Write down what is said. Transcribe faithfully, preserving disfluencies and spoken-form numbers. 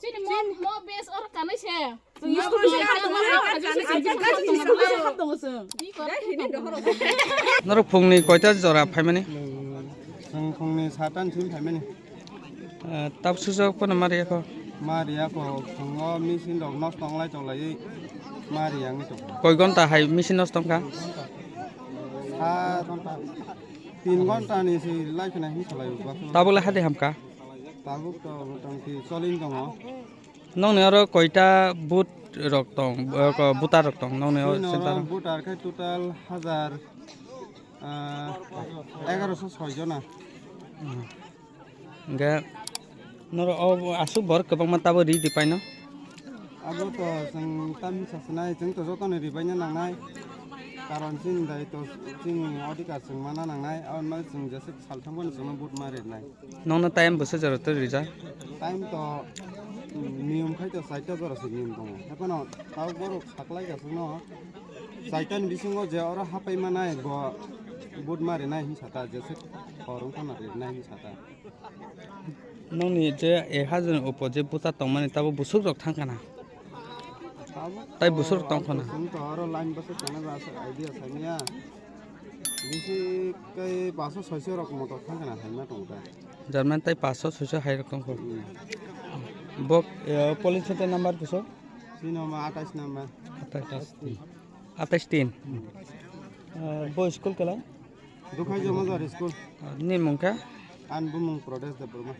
Chini mo, mo base or kanai se. Norok phungni koita jora phaimani? Chwng phungni satan sim phaimani. Eh, tab susa pono mari ako. Mari ako phungo machine rok nosto wnglai tonglaio. Mari yang to. Koi gonta hai machine nosto wngkha? Sa gonta. Tin gonta ni si lai khna hin salai. Tabuk le hadi hamka? Tabuk to motamoti cholin tongo. Nongni oro koita booth rok tong, eh, ko-, voter rok tong nongni o Chini oro center o? Voter khe total hajar, ah, egaroso soi jona. Hmm. Hingke noro o aswk borok kwbangma tabo ri di paino? Abo to chwng tamni sasinai, chwng to jotono ribaina nangnai. Karon chini dai to chini odhikar chwng mana nangnai, aboni bagwi chwng jeswk saltham phano chwngno vote ma rinai. Nongno time bwswk jora twi rijak? Time to, mm, niyom khai to chaita jora se niyom tongo. Haphano tabuk borok saklai ka chwngno chaita ni bisingo je oro hapai manai bo vote ma rinai hinsa ta, jeswk hor wngkha na rinai hinsa ta. Nongni je e hajoni opor je bwsa tongmani tabo bwswk rok thang khana? Tabuk Tai to bwswk rok tong khana? Chwng to oro line bwswk tongnai ba aswk idea saimanya. Bisi kai paso soiso rok motor thang khana haima tong ta. Jarman tai paso soiso hai rok tong kho. Hmm. Bok, eh, police hote number kuso? Sino ma atais number. Atais. Atais tin. Eh, bo school kala? Dukhai Jomazar school. Ni mungka? An bumung Pradesh Debbarma.